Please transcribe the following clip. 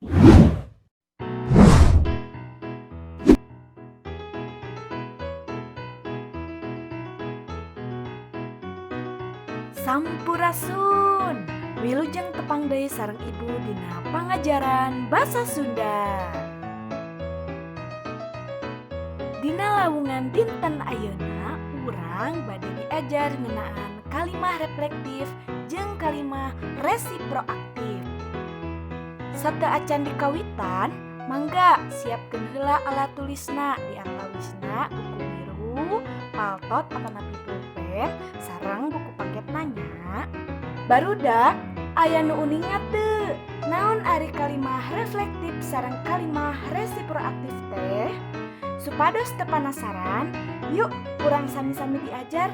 Sampurasun. Wilujeng tepang deui sareng Ibu dina pangajaran Basa Sunda. Dina lawungan dinten ayeuna, urang bade diajar ngeunaan kalimah reflektif jeung kalimah resiproaktif. Sateuacan dikawitan, mangga siapkeun heula alat tulisna, diantawisna buku biru, paltot atanapi pulpen, sareng buku paketna nya. Barudak, aya nu uninga teu? Naon ari kalimah reflektif sareng kalimah resiproaktif teh? Supados teu panasaran, yuk urang sami-sami diajar.